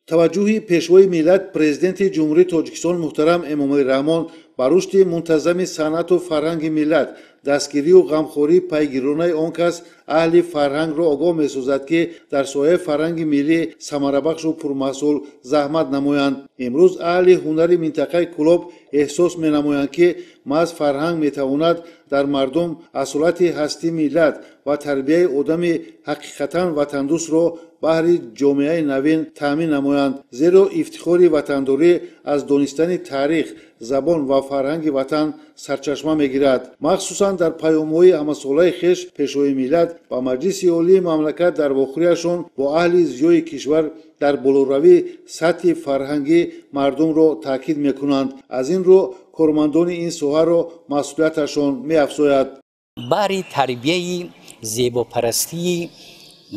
Таваҷҷӯҳи Пешвои миллат, Президенти Ҷумҳурии Тоҷикистон муҳтарам Эмомалӣ Раҳмон ба рушди мунтазами санъату фарҳанги миллат, дастгирию ғамхории пайгиронаи он кас аҳли фарҳангро огоҳ месозад, ки дар соҳаи фарҳанги миллӣ самарабахшу пурмаҳсул заҳмат намоянд. Имрӯз аҳли ҳунари минтақаи Кӯлоб эҳсос менамоянд, ки маҳз фарҳанг метавонад дар мардум асолати ҳастии миллат ва тарбияи одами ҳақиқатан ватандӯстро баҳри ҷомеаи навин таъмин намоянд. Зеро ифтихори ватандорӣ аз донистани таърих, забон ва фарҳанги ватан сарчашма мегирад. Махсусан дар паёмҳои ҳамасолаи хеш Пешвои миллат ба Маҷлиси Олии мамлакат дар вохӯрияшон бо аҳли зиёи кишвар дар болоравии сатҳи фарҳангӣ мардумро таъкид мекунанд. Аз ин рӯ кормандони ин соҳаро масъулияташон меафзояд. Баҳри тарбияи зебопарастии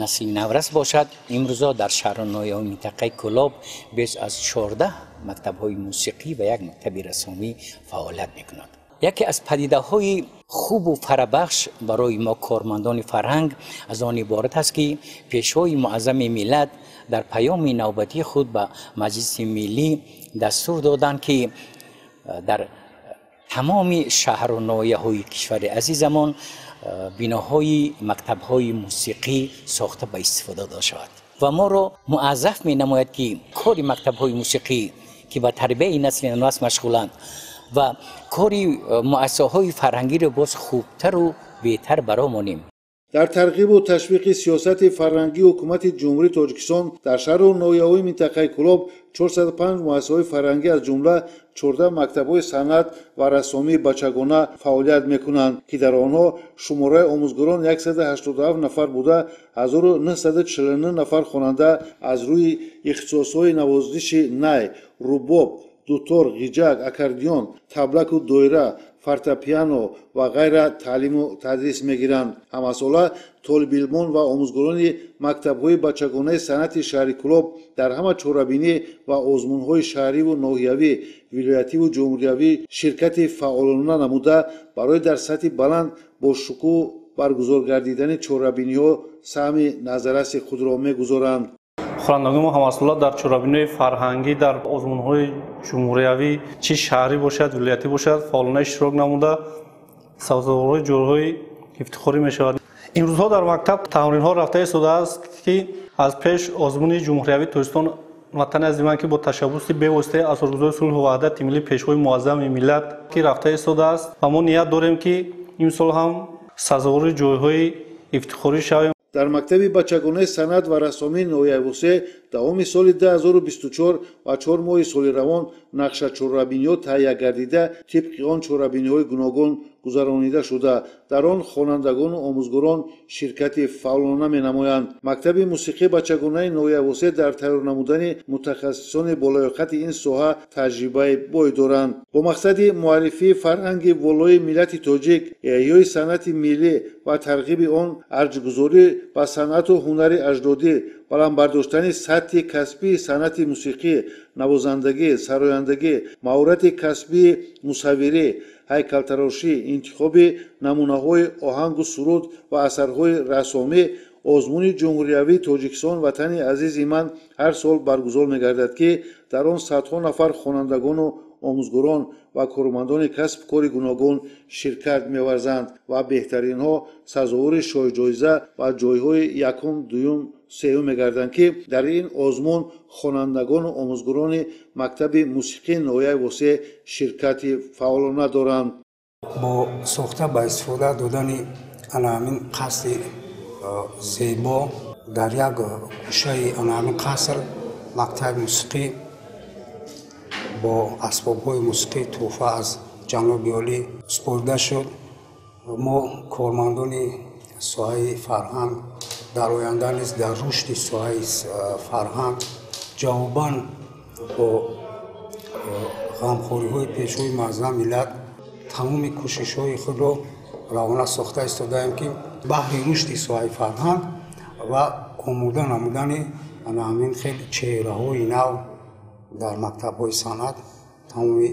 насли наврас бошад, имрӯзо дар шаҳру ноҳияҳои минтақаи Кӯлоб беш аз 14 мактабҳои мусиқӣ ва як мактаби рассомӣ фаъолият мекунад. Яке аз падидаҳои хубу фарабахш барои мо кормандони фарҳанг аз он иборат аст, ки Пешвои муаззами миллат дар паёми навбатии худ ба Маҷлиси Миллӣ дастур доданд, ки дар тамоми шаҳру ноҳияҳои кишвари азизамон биноҳои мактабҳои мусиқӣ сохта ба истифода дода шавад ва моро муаззаф менамояд, ки кори мактабҳои мусиқӣ, ки ба тарбияи насли наврас машғуланд, ва кори муассисаҳои фарҳангиро боз хубтару беҳтар баромонем. Дар тарғибу ташвиқи сиёсати фарҳангии Ҳукумати Ҷумҳурии Тоҷикистон дар шаҳру ноҳияҳои минтақаи Кӯлоб 405 муассисаҳои фарҳангӣ, аз ҷумла 14 мактабҳои санъат ва рассомии бачагона фаъолият мекунанд, ки дар онҳо шумораи омӯзгорон 187 нафар буда, 1949 нафар хонанда аз рӯи ихтисосҳои навозиши най, рубоб, дутор, ғиҷак, аккордеон, таблаку доира, фортепиано ва ғайра таълиму тадрис мегиранд. Ҳамасола толибилмон ва омӯзгорони мактабҳои бачагонаи санъати шаҳри Кӯлоб дар ҳама чорабинӣ ва озмунҳои шаҳриву ноҳиявӣ, вилоятиву ҷумҳуриявӣ ширкати фаъолона намуда, барои дар сатҳи баланд бо шукӯҳ баргузор гардидани чорабиниҳо саҳми назарраси худро мегузоранд. Хонандагони мо ҳамасола дар чорабиниҳои фарҳангӣ, дар озмунҳои ҷумҳуриявӣ, чӣ шаҳрӣ бошад, вилоятӣ бошад, фаъолона иштирок намуда, сазоворҳои ҷойҳои ифтихорӣ мешавад. Имрӯзҳо дар мактаб тамринҳо рафта истодааст, ки аз пеш озмуни ҷумҳуриявии Тоҷикистон «Ватани азизи ман», ки бо ташаббуси бевоситаи Асосгузори сулҳу ваҳдати миллӣ, Пешвои муаззами миллат, ки рафта истодааст, ва мо ният дорем, ки имсол ҳам сазовори ҷойҳои ифтихорӣ шавем. Дар мактаби бачагонаи санъат ва рассомии ноҳияи Восеъ давоми соли 2024 ва 4 моҳи соли равон нақша чорабиниҳо таҳия гардида, тибқи он чорабиниҳои гуногун гузаронида шуда, дар он хонандагону омӯзгорон ширкати фаъолона менамоянд. Мактаби мусиқии бачагонаи ноҳияи Восеъ дар тайёр намудани мутахассисони болаёқати ин соҳа таҷрибаи бой доранд. Бо мақсади муаррифии фарҳанги волои миллати тоҷик, эҳёи санъати миллӣ ва тарғиби он, арҷгузорӣ ба санъату ҳунари аҷдодӣ, баланд бардоштани сатҳи касбии санъати мусиқӣ, навозандагӣ, сарояндагӣ, маҳорати касбии мусаввирӣ, ҳайкалтарошӣ, интихоби намунаҳои оҳангу суруд ва асарҳои рассомӣ, озмуни ҷумҳуриявии Тоҷикистон «Ватани азизи ман» ҳар сол баргузор мегардад, ки дар он садҳо нафар хонандагону омӯзгорон ва кормандони касбу кори гуногун ширкат меварзанд ва беҳтаринҳо сазовори шоҳҷоиза ва ҷойҳои якум, дуюм, сеюм мегарданд, ки дар ин озмун хонандагону омӯзгорони мактаби мусиқии ноҳияи Восеъ ширкати фаъолона доранд. Бо сохта ба истифода додани ана ҳамин қасри зебо, дар як гӯшаи ана ҳамин қаср мактаби мусиқӣ бо асбобҳои мусиқӣ тӯҳфа аз ҷаноби олӣ супорида шуд. Мо, кормандони соҳаи фарҳанг, дар оянда низ дар рушди соҳаи фарҳанг ҷавобан бо ғамхориҳои Пешвои муаззами миллат тамоми кӯшишҳои худро равона сохта истодаем, ки баҳри рушди соҳаи фарҳанг ва омода намудани ана ҳамин хел чеҳраҳои нав дар мактабҳои санъат тамоми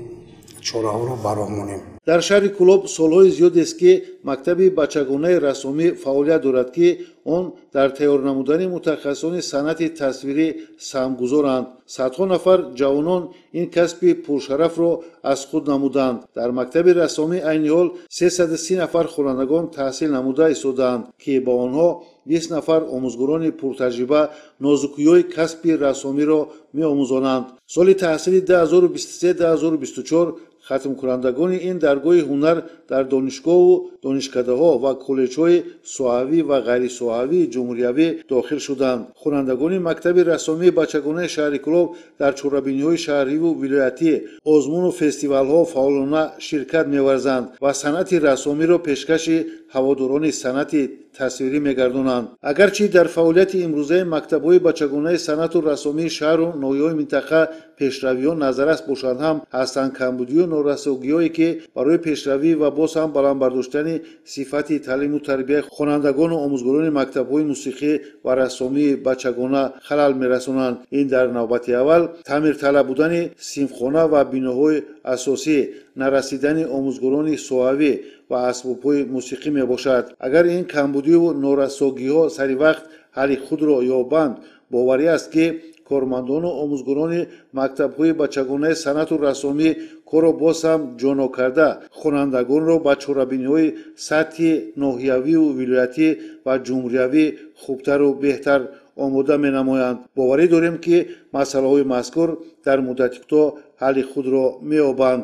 чораҳоро ба роҳ монем. Дар шаҳри Кӯлоб солҳои зиёдест, ки мактаби бачагонаи рассомӣ фаъолият дорад, ки он дар тайёр намудани мутахассисони санъати тасвирӣ саҳмгузоранд. Садҳо нафар ҷавонон ин касби пуршарафро аз худ намуданд. Дар мактаби рассомӣ айни ҳол 330 нафар хонандагон таҳсил намуда истодаанд, ки ба онҳо 20 нафар омӯзгорони пуртаҷриба нозукиҳои касби рассомиро меомӯзонанд. Соли таҳсили 2023-2024 хатмкунандагони ин даргоҳи ҳунар дар донишгоҳу донишкадаҳо ва коллеҷҳои соҳавӣ ва ғайрисоҳавии ҷумҳуриявӣ дохил шуданд. Хонандагони мактаби рассомии бачагонаи шаҳри Кӯлоб дар чорабиниҳои шаҳриву вилоятӣ, озмуну фестивалҳо фаъолона ширкат меварзанд ва санъати рассомиро пешкаши ҳаводорони санъати тасвирӣ мегардонанд. Агарчи дар фаъолияти имрӯзаи мактабҳои бачагонаи санъату рассомии шаҳру ноҳияҳои минтақа пешравиҳо назаррас бошанд ҳам, ҳастанд камбудию норасогиҳое, ки барои пешравӣ ва боз ҳам баланд бардоштани сифати таълиму тарбияи хонандагону омӯзгорони мактабҳои мусиқӣ ва рассомии бачагона халал мерасонанд. Ин дар навбати аввал таъмирталаб будани синфхона ва биноҳои асосӣ, нарасидани омӯзгорони соҳавӣ ва асбобҳои мусиқӣ мебошад. Агар ин камбудию норасогиҳо сари вақт ҳалли худро ёбанд, боварӣ аст, ки кормандону омӯзгорони мактабҳои бачагонаи санъату рассомӣ корро боз ҳам ҷоно карда, хонандагонро ба чорабиниҳои сатҳи ноҳиявию вилоятӣ ва ҷумҳуриявӣ хубтару беҳтар омода менамоянд. Боварӣ дорем, ки масъалаҳои мазкур дар муддати кӯтоҳ ҳалли худро меёбанд.